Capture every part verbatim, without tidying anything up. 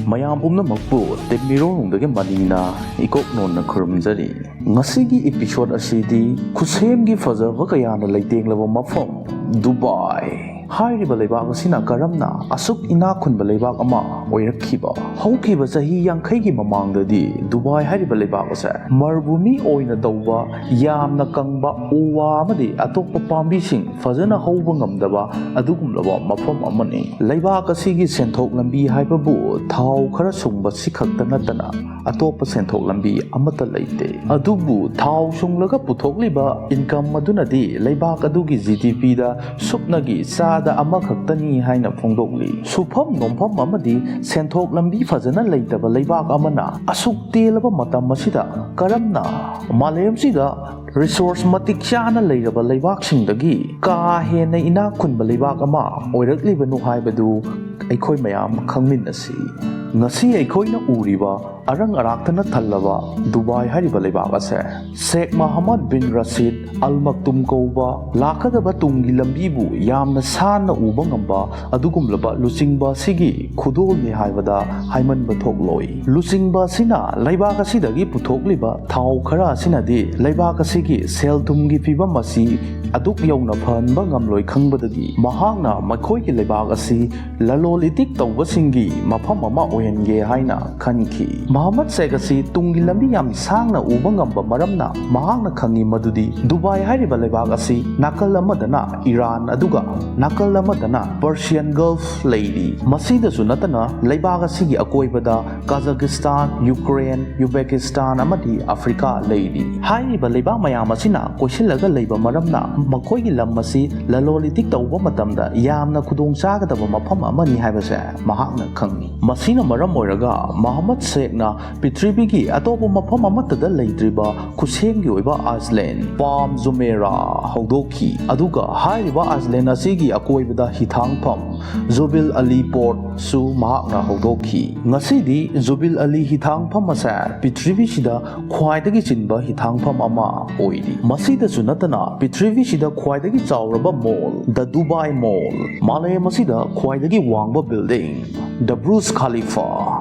ꯃꯌꯥꯝ ꯄꯨꯝꯅꯃꯛꯄꯨ ꯇꯦꯛꯃꯤꯔꯣꯡꯗꯒꯤ ꯃꯅꯤꯅ ꯏꯀꯣꯛ ꯅꯣꯟꯅ ꯈꯨꯔꯨꯝꯖꯔꯤ꯫ ꯉꯁꯤꯒꯤ episode ꯑꯁꯤꯗꯤ ꯈꯨꯠꯁꯦꯝꯒꯤ ꯐꯖꯕ ꯀꯌꯥꯅ ꯂꯩꯇꯦꯡꯂꯕ ꯃꯐꯝ ꯗꯨꯕꯥꯏ ꯍꯥꯏꯔꯤꯕ ꯂꯩꯕꯥꯛ ꯑꯁꯤꯅ ꯀꯔꯝꯅ ꯑꯁꯨꯛ ꯏꯅꯥꯛ ꯈꯨꯟꯕ ꯂꯩꯕꯥꯛ ꯑꯃ ꯑꯣꯏꯔꯛꯈꯤꯕ? ꯍꯧꯈꯤꯕ ꯆꯍꯤ ꯌꯥꯡꯈꯩꯒꯤ ꯃꯃꯥꯡꯗꯗꯤ ꯗꯨꯕꯥꯏ ꯍꯥꯏꯔꯤꯕ ꯂꯩꯕꯥꯛ ꯑꯁꯦ ꯃꯔꯚꯨꯃꯤ ꯑꯣꯏꯅ ꯇꯧꯕ, ꯌꯥꯝꯅ ꯀꯪꯕ ꯎ ꯋꯥ ꯑꯃꯗꯤ ꯑꯇꯣꯞꯄ ꯄꯥꯝꯕꯤꯁꯤꯡ ꯐꯖꯅ ꯍꯧꯕ ꯉꯝꯗꯕ ꯑꯗꯨꯒꯨꯝꯂꯕ ꯃꯐꯝ ꯑꯃꯅꯤ꯫ ꯂꯩꯕꯥꯛ ꯑꯁꯤꯒꯤ ꯁꯦꯟꯊꯣꯛ ꯂꯝꯕꯤ ꯍꯥꯏꯕꯕꯨ ꯊꯥꯎ ꯈꯔ ꯁꯨꯡꯕ ꯁꯤ ꯈꯛꯇ ꯅꯠꯇꯅ ꯑꯇꯣꯞꯄ ꯁꯦꯟꯊꯣꯛ ꯂꯝꯕꯤ ꯑꯃꯠꯇ ꯂꯩꯇꯦ꯫ ꯑꯗꯨꯕꯨ ꯊꯥꯎ ꯁꯨꯡꯂꯒ ꯄꯨꯊꯣꯛꯂꯤꯕ income ꯑꯗꯨꯅꯗꯤ ꯂꯩꯕꯥꯛ ꯑꯗꯨꯒꯤ GDP ꯗ ꯁꯨꯞꯅꯒꯤ ꯆꯥꯗ ꯑꯃꯈꯛꯇꯅꯤ ꯍꯥꯏꯅ ꯐꯣꯡꯗꯣꯛꯂꯤ꯫ ꯁꯨꯐꯝ ꯅꯣꯝꯐꯝ ꯑꯃꯗꯤ ꯁꯦꯟꯊꯣꯛ ꯂꯝꯕꯤ ꯐꯖꯅ ꯂꯩꯇꯕ ꯂꯩꯕꯥꯛ ꯑꯃꯅ ꯑꯁꯨꯛ ꯇꯦꯜꯂꯕ ꯃꯇꯝ ꯑꯁꯤꯗ ꯀꯔꯝꯅ ꯃꯥꯂꯦꯝꯁꯤꯗ resource ꯃꯇꯤꯛ ꯆꯥꯅ ꯂꯩꯔꯕ ꯂꯩꯕꯥꯛꯁꯤꯡꯗꯒꯤ ꯀꯥ ꯍꯦꯟꯅ ꯏꯅꯥꯛ ꯈꯨꯟꯕ ꯂꯩꯕꯥꯛ ꯑꯃ ꯑꯣꯏꯔꯛꯂꯤꯕꯅꯣ ꯍꯥꯏꯕꯗꯨ ꯑꯩꯈꯣꯏ ꯃꯌꯥꯝ ꯈꯪꯃꯤꯟꯅꯁꯤ꯫ ꯉꯁꯤ ꯑꯩꯈꯣꯏꯅ ꯎꯔꯤꯕ ꯑꯔꯪ ꯑꯔꯥꯛꯇꯅ ꯊꯜꯂꯕ ꯗꯨꯕꯥꯏ ꯍꯥꯏꯔꯤꯕ ꯂꯩꯕꯥꯛ ꯑꯁꯦ ꯁꯦꯈ ꯃꯍꯃꯗ ꯕꯤꯟ ꯔꯁꯤꯗ ꯑꯜ ꯃꯛꯇꯨꯝ ꯀꯧꯕ ꯂꯥꯛꯀꯗꯕ ꯇꯨꯡꯒꯤ ꯂꯝꯕꯤꯕꯨ ꯌꯥꯝꯅ ꯁꯥꯟꯅ ꯎꯕ ꯉꯝꯕ ꯑꯗꯨꯒꯨꯝꯂꯕ ꯂꯨꯆꯤꯡꯕ ꯑꯁꯤꯒꯤ ꯈꯨꯗꯣꯜꯅꯤ ꯍꯥꯏꯕꯗ ꯍꯥꯏꯃꯟꯕ ꯊꯣꯛꯂꯣꯏ꯫ ꯂꯨꯆꯤꯡꯕ ꯑꯁꯤꯅ ꯂꯩꯕꯥꯛ ꯑꯁꯤꯗꯒꯤ ꯄꯨꯊꯣꯛꯂꯤꯕ ꯊꯥꯎ ꯈꯔ ꯑꯁꯤꯅꯗꯤ ꯂꯩꯕꯥꯛ ꯑꯁꯤꯒꯤ ꯁꯦꯜ ꯊꯨꯝꯒꯤ ꯐꯤꯕꯝ ꯑꯁꯤ ꯑꯗꯨꯛ ꯌꯧꯅ ꯐꯍꯟꯕ ꯉꯝꯂꯣꯏ ꯈꯪꯕꯗꯒꯤ ꯃꯍꯥꯛꯅ ꯃꯈꯣꯏꯒꯤ ꯂꯩꯕꯥꯛ ꯑꯁꯤ ꯂꯂꯣꯟ ꯏꯇꯤꯛ ꯇꯧꯕꯁꯤꯡꯒꯤ ꯃꯐꯝ ꯑꯃ ꯑꯣꯏꯍꯟꯒꯦ ꯍꯥꯏꯅ ꯈꯟꯈꯤ꯫ ꯃꯍꯃꯗ ꯁꯦꯈ ꯑꯁꯤ ꯇꯨꯡꯒꯤ ꯂꯝꯕꯤ ꯌꯥꯝ ꯁꯥꯡꯅ ꯎꯕ ꯉꯝꯕ ꯃꯔꯝꯅ ꯃꯍꯥꯛꯅ ꯈꯪꯏ ꯃꯗꯨꯗꯤ ꯗꯨꯕꯥꯏ ꯍꯥꯏꯔꯤꯕ ꯂꯩꯕꯥꯛ ꯑꯁꯤ ꯅꯥꯀꯜ ꯑꯃꯗꯅ ꯏꯔꯥꯟ ꯑꯗꯨꯒ ꯅꯥꯀꯜ ꯑꯃꯗꯅ Persian Gulf ꯂꯩꯔꯤ꯫ ꯃꯁꯤꯗꯁꯨ ꯅꯠꯇꯅ ꯂꯩꯕꯥꯛ ꯑꯁꯤꯒꯤ ꯑꯀꯣꯏꯕꯗ ꯀꯥꯖꯥꯈꯁꯇꯥꯟ, ꯌꯨꯀ꯭ꯔꯦꯟ, ꯎꯖꯕꯦꯀꯤꯁꯇꯥꯟ ꯑꯃꯗꯤ ꯑꯐ꯭ꯔꯤꯀꯥ ꯂꯩꯔꯤ꯫ ꯍꯥꯏꯔꯤꯕ ꯂꯩꯕꯥꯛ ꯃꯌꯥꯝ ꯑꯁꯤꯅ ꯀꯣꯏꯁꯤꯜꯂꯒ ꯂꯩꯕ ꯃꯔꯝꯅ ꯃꯈꯣꯏꯒꯤ ꯂꯝ ꯑꯁꯤ ꯂꯂꯣꯟ ꯏꯇꯤꯛ ꯇꯧꯕ ꯃꯇꯝꯗ ꯌꯥꯝꯅ ꯈꯨꯗꯣꯡ ꯆꯥꯒꯗꯕ ꯃꯐꯝ ꯑꯃꯅꯤ ꯍꯥꯏꯕꯁꯦ ꯃꯍꯥꯛꯅ ꯈꯪꯏ꯫ ꯃꯁꯤꯅ ꯃꯔꯝ ꯑꯣꯏꯔꯒ ꯃꯍꯃꯗ ꯁꯦꯈꯅ ꯄ꯭ꯔꯤꯊꯤꯕꯤꯒꯤ ꯑꯇꯣꯞꯄ ꯃꯐꯝ ꯑꯃꯠꯇꯗ ꯂꯩꯇ꯭ꯔꯤꯕ ꯈꯨꯠꯁꯦꯝꯒꯤ ꯑꯣꯏꯕ island Palm Jumeirah ꯍꯧꯗꯣꯛꯈꯤ꯫ ꯑꯗꯨꯒ ꯍꯥꯏꯔꯤꯕ island ꯑꯁꯤꯒꯤ ꯑꯀꯣꯏꯕꯗ ꯍꯤꯊꯥꯡꯐꯝ ꯖꯨꯕꯤꯜ ꯑꯂꯤ Port ꯁꯨ ꯃꯍꯥꯛꯅ ꯍꯧꯗꯣꯛꯈꯤ꯫ ꯉꯁꯤꯗꯤ ꯖꯨꯕꯤꯜ ꯑꯂꯤ ꯍꯤꯊꯥꯡꯐꯝ ꯑꯁꯦ ꯄ꯭ꯔꯤꯊꯤꯕꯤꯁꯤꯗ ꯈ꯭ꯋꯥꯏꯗꯒꯤ ꯆꯤꯟꯕ ꯍꯤꯊꯥꯡꯐꯝ ꯑꯃ ꯑꯣꯏꯔꯤ꯫ ꯃꯁꯤꯗꯁꯨ ꯅꯠꯇꯅ ꯄ꯭ꯔꯤꯊꯤꯕꯤꯁꯤꯗ ꯈ꯭ꯋꯥꯏꯗꯒꯤ ꯆꯥꯎꯔꯕ mall, The Dubai Mall, ꯃꯥꯂꯦꯝ ꯑꯁꯤꯗ ꯈ꯭ꯋꯥꯏꯗꯒꯤ ꯋꯥꯡꯕ building, The Burj Khalifa,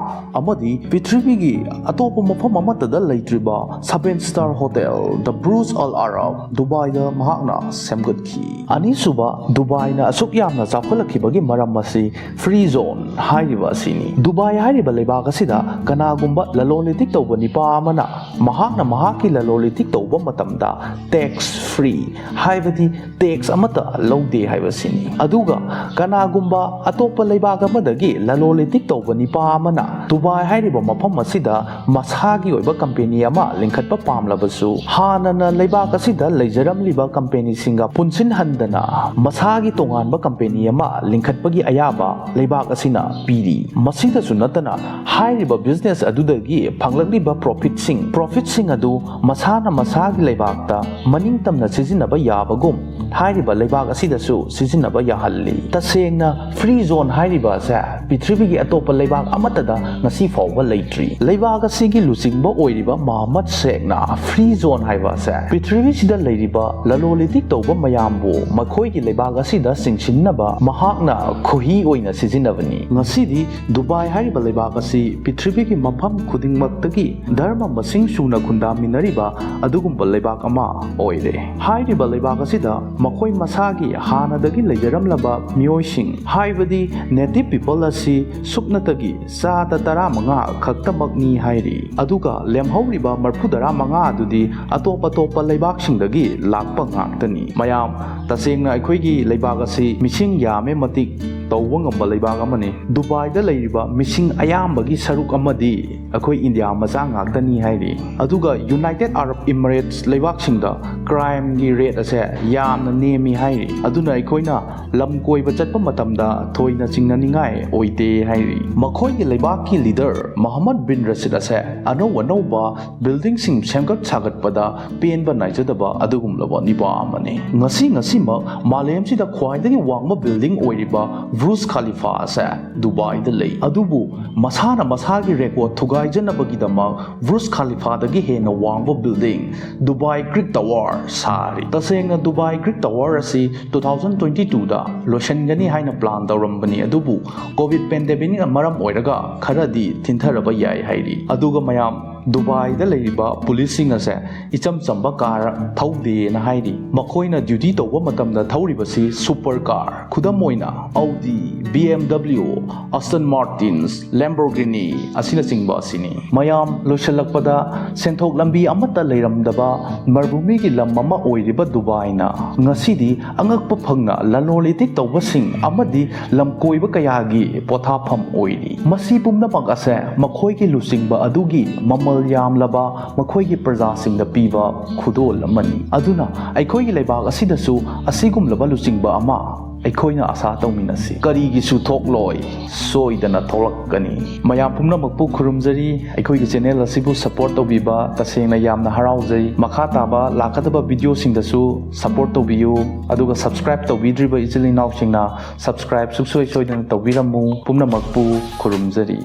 ꯑꯃꯗꯤ ꯄ꯭ꯔꯤꯊꯤꯕꯤꯒꯤ ꯑꯇꯣꯞꯄ ꯃꯐꯝ ꯑꯃꯠꯇꯗ ꯂꯩꯇ꯭ꯔꯤꯕ seven star hotel The Burj Al Arab ꯗꯨꯕꯥꯏꯗ ꯃꯍꯥꯛꯅ ꯁꯦꯝꯒꯠꯈꯤ꯫ ꯑꯅꯤꯁꯨꯕ, ꯗꯨꯕꯥꯏꯅ ꯑꯁꯨꯛ ꯌꯥꯝꯅ ꯆꯥꯎꯈꯠꯂꯛꯈꯤꯕꯒꯤ ꯃꯔꯝ ꯑꯁꯤ free zone ꯍꯥꯏꯔꯤꯕ ꯑꯁꯤꯅꯤ꯫ ꯗꯨꯕꯥꯏ ꯍꯥꯏꯔꯤꯕ ꯂꯩꯕꯥꯛ ꯑꯁꯤꯗ ꯀꯅꯥꯒꯨꯝꯕ ꯂꯂꯣꯟ ꯏꯇꯤꯛ ꯇꯧꯕ ꯅꯤꯄꯥ ꯑꯃꯅ ꯃꯍꯥꯛꯅ ꯃꯍꯥꯛꯀꯤ ꯂꯂꯣꯟ ꯏꯇꯤꯛ ꯇꯧꯕ ꯃꯇꯝꯗ tax free, ꯍꯥꯏꯕꯗꯤ tax ꯑꯃꯠꯇ ꯂꯧꯗꯦ ꯍꯥꯏꯕꯁꯤꯅꯤ꯫ ꯑꯗꯨꯒ ꯀꯅꯥꯒꯨꯝꯕ ꯑꯇꯣꯞꯄ ꯂꯩꯕꯥꯛ ꯑꯃꯗꯒꯤ ꯂꯂꯣꯟ ꯏꯇꯤꯛ ꯇꯧꯕ ꯅꯤꯄꯥ ꯑꯃꯅ ꯗꯨꯕꯥꯏ ꯍꯥꯏꯔꯤꯕ ꯃꯐꯝ ꯑꯁꯤꯗ ꯃꯁꯥꯒꯤ ꯑꯣꯏꯕ ꯀꯝꯄꯦꯅꯤ ꯑꯃ ꯂꯤꯡꯈꯠꯄ ꯄꯥꯝꯂꯕꯁꯨ, ꯍꯥꯟꯅꯅ ꯂꯩꯕꯥꯛ ꯑꯁꯤꯗ ꯂꯩꯖꯔꯝꯂꯤꯕ ꯀꯝꯄꯦꯅꯤꯁꯤꯡꯒ ꯄꯨꯟꯁꯤꯟꯍꯟꯗꯅ ꯃꯁꯥꯒꯤ ꯇꯣꯉꯥꯟꯕ ꯀꯝꯄꯦꯅꯤ ꯑꯃ ꯂꯤꯡꯈꯠꯄꯒꯤ ꯑꯌꯥꯕ ꯂꯩꯕꯥꯛ ꯑꯁꯤꯅ ꯄꯤꯔꯤ꯫ ꯃꯁꯤꯗꯁꯨ ꯅꯠꯇꯅ, ꯍꯥꯏꯔꯤꯕ business ꯑꯗꯨꯗꯒꯤ ꯐꯪꯂꯛꯂꯤꯕ profitꯁꯤꯡ, profitꯁꯤꯡ ꯑꯗꯨ ꯃꯁꯥꯅ ꯃꯁꯥꯒꯤ ꯂꯩꯕꯥꯛꯇ ꯃꯅꯤꯡꯇꯝꯅ ꯁꯤꯖꯤꯟꯅꯕ ꯌꯥꯕꯒꯨꯝ ꯍꯥꯏꯔꯤꯕ ꯂꯩꯕꯥꯛ ꯑꯁꯤꯗꯁꯨ ꯁꯤꯖꯤꯟꯅꯕ ꯌꯥꯍꯜꯂꯤ꯫ ꯇꯁꯦꯡꯅ free zone ꯍꯥꯏꯔꯤꯕ ꯑꯁꯦ ꯄ꯭ꯔꯤꯊꯤꯕꯤꯒꯤ ꯑꯇꯣꯞꯄ ꯂꯩꯕꯥꯛ ꯑꯃꯠꯇꯗ ꯉꯁꯤ ꯐꯥꯎꯕ ꯂꯩꯇ꯭ꯔꯤ꯫ ꯂꯩꯕꯥꯛ ꯑꯁꯤꯒꯤ ꯂꯨꯆꯤꯡꯕ ꯑꯣꯏꯔꯤꯕ ꯃꯣꯍꯝꯃꯗ ꯁꯦꯈꯅ free zone ꯍꯥꯏꯕ ꯑꯁꯦ ꯄ꯭ꯔꯤꯊꯤꯕꯤꯁꯤꯗ ꯂꯩꯔꯤꯕ ꯂꯂꯣꯟ ꯏꯇꯤꯛ ꯇꯧꯕ ꯃꯌꯥꯝꯕꯨ ꯃꯈꯣꯏꯒꯤ ꯂꯩꯕꯥꯛ ꯑꯁꯤꯗ ꯆꯤꯡꯁꯤꯟꯅꯕ ꯃꯍꯥꯛꯅ ꯈꯨꯍꯤ ꯑꯣꯏꯅ ꯁꯤꯖꯤꯟꯅꯕꯅꯤ꯫ ꯉꯁꯤꯗꯤ ꯗꯨꯕꯥꯏ ꯍꯥꯏꯔꯤꯕ ꯂꯩꯕꯥꯛ ꯑꯁꯤ ꯄ꯭ꯔꯤꯊꯤꯕꯤꯒꯤ ꯃꯐꯝ ꯈꯨꯗꯤꯡꯃꯛꯇꯒꯤ ꯙꯔꯃ ꯃꯁꯤꯡ ꯁꯨꯅ ꯈꯨꯟꯗꯥꯃꯤꯟꯅꯔꯤꯕ ꯑꯗꯨꯒꯨꯝꯕ ꯂꯩꯕꯥꯛ ꯑꯃ ꯑꯣꯏꯔꯦ꯫ ꯍꯥꯏꯔꯤꯕ ꯂꯩꯕꯥꯛ ꯑꯁꯤꯗ ꯃꯈꯣꯏ ꯃꯁꯥꯒꯤ ꯍꯥꯟꯅꯗꯒꯤ ꯂꯩꯖꯔꯝꯂꯕ ꯃꯤꯑꯣꯏꯁꯤꯡ, ꯍꯥꯏꯕꯗꯤ native people ꯑꯁꯤ ꯁꯨꯞꯅꯇꯒꯤ ꯆꯥꯗ ꯇꯔꯥꯃꯉꯥ ꯈꯛꯇꯃꯛꯅꯤ ꯍꯥꯏꯔꯤ꯫ ꯑꯗꯨꯒ ꯂꯦꯝꯍꯧꯔꯤꯕ ꯃꯔꯐꯨꯇꯔꯥ ꯃꯉꯥ ꯑꯗꯨꯗꯤ ꯑꯇꯣꯞ ꯑꯇꯣꯞꯄ ꯂꯩꯕꯥꯛꯁꯤꯡꯗꯒꯤ ꯂꯥꯛꯄ ꯉꯥꯛꯇꯅꯤ꯫ ꯃꯌꯥꯝ, ꯇꯁꯦꯡꯅ ꯑꯩꯈꯣꯏꯒꯤ ꯂꯩꯕꯥꯛ ꯑꯁꯤ ꯃꯤꯁꯤꯡ ꯌꯥꯝꯃꯦ ꯃꯇꯤꯛ ꯇꯧꯕ ꯉꯝꯕ ꯂꯩꯕꯥꯛ ꯑꯃꯅꯤ꯫ ꯗꯨꯕꯥꯏꯗ ꯂꯩꯔꯤꯕ ꯃꯤꯁꯤꯡ ꯑꯌꯥꯝꯕꯒꯤ ꯁꯔꯨꯛ ꯑꯃꯗꯤ ꯑꯩꯈꯣꯏ ꯏꯟꯗꯤꯌꯥ ꯃꯆꯥ ꯉꯥꯛꯇꯅꯤ ꯍꯥꯏꯔꯤ꯫ ꯑꯗꯨꯒ United Arab Emirates ꯂꯩꯕꯥꯛꯁꯤꯡꯗ crimeꯒꯤ rate ꯑꯁꯦ ꯌꯥꯝꯅ ꯅꯦꯝꯃꯤ ꯍꯥꯏꯔꯤ꯫ ꯑꯗꯨꯅ ꯑꯩꯈꯣꯏꯅ ꯂꯝ ꯀꯣꯏꯕ ꯆꯠꯄ ꯃꯇꯝꯗ ꯊꯣꯏꯅ ꯆꯤꯡꯅꯅꯤꯡꯉꯥꯏ ꯑꯣꯏꯗꯦ ꯍꯥꯏꯔꯤ꯫ ꯃꯈꯣꯏꯒꯤ ꯂꯩꯕꯥꯛꯀꯤ leader ꯃꯣꯍꯝꯃꯗ ꯕꯤꯟ ꯔꯁꯤꯗ ꯑꯁꯦ ꯑꯅꯧ ꯑꯅꯧꯕ buildingꯁꯤꯡ ꯁꯦꯝꯒꯠ ꯁꯥꯒꯠꯄꯗ ꯄꯦꯟꯕ ꯅꯥꯏꯖꯗꯕ ꯑꯗꯨꯒꯨꯝꯂꯕ ꯅꯤꯄꯥ ꯑꯃꯅꯤ꯫ ꯉꯁꯤ ꯉꯁꯤꯃꯛ ꯃꯥꯂꯦꯝꯁꯤꯗ ꯈ꯭ꯋꯥꯏꯗꯒꯤ ꯋꯥꯡꯕ building ꯑꯣꯏꯔꯤꯕ ꯕ꯭ꯔꯨꯖ ꯈꯥꯂꯤꯐꯥ ꯑꯁꯦ ꯗꯨꯕꯥꯏꯗ ꯂꯩ꯫ ꯑꯗꯨꯕꯨ ꯃꯁꯥꯅ ꯃꯁꯥꯒꯤ ꯔꯦꯀꯣꯔꯗ ꯊꯨꯒꯥꯏꯖꯅꯕꯒꯤꯗꯃꯛ ꯕ꯭ꯔꯨꯖ ꯈꯥꯂꯤꯐꯥꯗꯒꯤ ꯍꯦꯟꯅ ꯋꯥꯡꯕ ꯕꯤꯜꯗꯤꯡ ꯗꯨꯕꯥꯏ ꯒ꯭ꯔꯤꯛ ꯇꯋꯥꯔ ꯁꯥꯔꯤ꯫ ꯇꯁꯦꯡꯅ ꯗꯨꯕꯥꯏ ꯒ꯭ꯔꯤꯛ ꯇꯋꯥꯔ ꯑꯁꯤ ꯇꯨ ꯊꯥꯎꯖꯟ ꯇ꯭ꯋꯦꯟꯇꯤ ꯇꯨꯗ ꯂꯣꯏꯁꯤꯟꯒꯅꯤ ꯍꯥꯏꯅ ꯄ꯭ꯂꯥꯟ ꯇꯧꯔꯝꯕꯅꯤ, ꯑꯗꯨꯕꯨ ꯀꯣꯚꯤꯗ ꯄꯦꯟꯗꯦꯃꯤꯛꯅ ꯃꯔꯝ ꯑꯣꯏꯔꯒ ꯈꯔꯗꯤ ꯊꯤꯟꯊꯔꯕ ꯌꯥꯏ ꯍꯥꯏꯔꯤ꯫ ꯑꯗꯨꯒ ꯃꯌꯥꯝ, ꯗꯨꯕꯥꯏꯗ ꯂꯩꯔꯤꯕ ꯄꯨꯂꯤꯁꯁꯤꯡ ꯑꯁꯦ ꯏꯆꯝ ꯆꯝꯕ ꯀꯥꯔ ꯊꯧꯗꯦꯅ ꯍꯥꯏꯔꯤ꯫ ꯃꯈꯣꯏꯅ ꯗ꯭ꯌꯨꯇꯤ ꯇꯧꯕ ꯃꯇꯝꯗ ꯊꯧꯔꯤꯕꯁꯤ ꯁꯨꯄꯔ ꯀꯥꯔ, ꯈꯨꯗꯝ ꯑꯣꯏꯅ ꯑꯧꯗꯤ, ꯕꯤ ꯑꯦꯝ ꯗꯕ꯭ꯂꯤꯎ, ꯑꯁꯇꯟ ꯃꯥꯔꯇꯤꯟꯁ, ꯂꯦꯝꯕꯣꯔꯒꯤꯅꯤ ꯑꯁꯤꯅꯆꯤꯡꯕ ꯑꯁꯤꯅꯤ꯫ ꯃꯌꯥꯝ, ꯂꯣꯏꯁꯤꯜꯂꯛꯄꯗ, ꯁꯦꯟꯊꯣꯛ ꯂꯝꯕꯤ ꯑꯃꯠꯇ ꯂꯩꯔꯝꯗꯕ ꯃꯔꯚꯨꯃꯤꯒꯤ ꯂꯝ ꯑꯃ ꯑꯣꯏꯔꯤꯕ ꯗꯨꯕꯥꯏꯅ ꯉꯁꯤꯗꯤ ꯑꯉꯛꯄ ꯐꯪꯅ ꯂꯂꯣꯟ ꯏꯇꯤꯛ ꯇꯧꯕꯁꯤꯡ ꯑꯃꯗꯤ ꯂꯝꯀꯣꯏꯕ ꯀꯌꯥꯒꯤ ꯄꯣꯊꯥꯐꯝ ꯑꯣꯏꯔꯤ꯫ ꯃꯁꯤ ꯄꯨꯝꯅꯃꯛ ꯑꯁꯦ ꯃꯈꯣꯏꯒꯤ ꯂꯨꯆꯤꯡꯕ ꯑꯗꯨꯒꯤ ꯃꯃꯜ ꯌꯥꯝꯂꯕ ꯃꯈꯣꯏꯒꯤ ꯄ꯭ꯔꯖꯥꯁꯤꯡꯗ ꯄꯤꯕ ꯈꯨꯗꯣꯜ ꯑꯃꯅꯤ꯫ ꯑꯗꯨꯅ ꯑꯩꯈꯣꯏꯒꯤ ꯂꯩꯕꯥꯛ ꯑꯁꯤꯗꯁꯨ ꯑꯁꯤꯒꯨꯝꯂꯕ ꯂꯨꯆꯤꯡꯕ ꯑꯃ ꯑꯩꯈꯣꯏꯅ ꯑꯁꯥ ꯇꯧꯃꯤꯟꯅꯁꯤ꯫ ꯀꯔꯤꯒꯤꯁꯨ ꯊꯣꯛꯂꯣꯏ, ꯁꯣꯏꯗꯅ ꯊꯣꯛꯂꯛꯀꯅꯤ꯫ ꯃꯌꯥꯝ ꯄꯨꯝꯅꯃꯛꯄꯨ ꯈꯨꯔꯨꯝꯖꯔꯤ꯫ ꯑꯩꯈꯣꯏꯒꯤ ꯆꯦꯅꯦꯜ ꯑꯁꯤꯕꯨ ꯁꯄꯣꯔꯠ ꯇꯧꯕꯤꯕ ꯇꯁꯦꯡꯅ ꯌꯥꯝꯅ ꯍꯔꯥꯎꯖꯩ꯫ ꯃꯈꯥ ꯇꯥꯕ ꯂꯥꯛꯀꯗꯕ ꯚꯤꯗꯤꯑꯣꯁꯤꯡꯗꯁꯨ ꯁꯄꯣꯔꯠ ꯇꯧꯕꯤꯌꯨ, ꯑꯗꯨꯒ ꯁꯕꯁꯀ꯭ꯔꯥꯏꯕ ꯇꯧꯕꯤꯗ꯭ꯔꯤꯕ ꯏꯆꯤꯜ ꯏꯅꯥꯎꯁꯤꯡꯅ ꯁꯕꯁꯀ꯭ꯔꯥꯏꯕ ꯁꯨꯡꯁꯣꯏ ꯁꯣꯏꯗꯅ ꯇꯧꯕꯤꯔꯝꯃꯨ꯫ ꯄꯨꯝꯅꯃꯛꯄꯨ ꯈꯨꯔꯨꯝꯖꯔꯤ꯫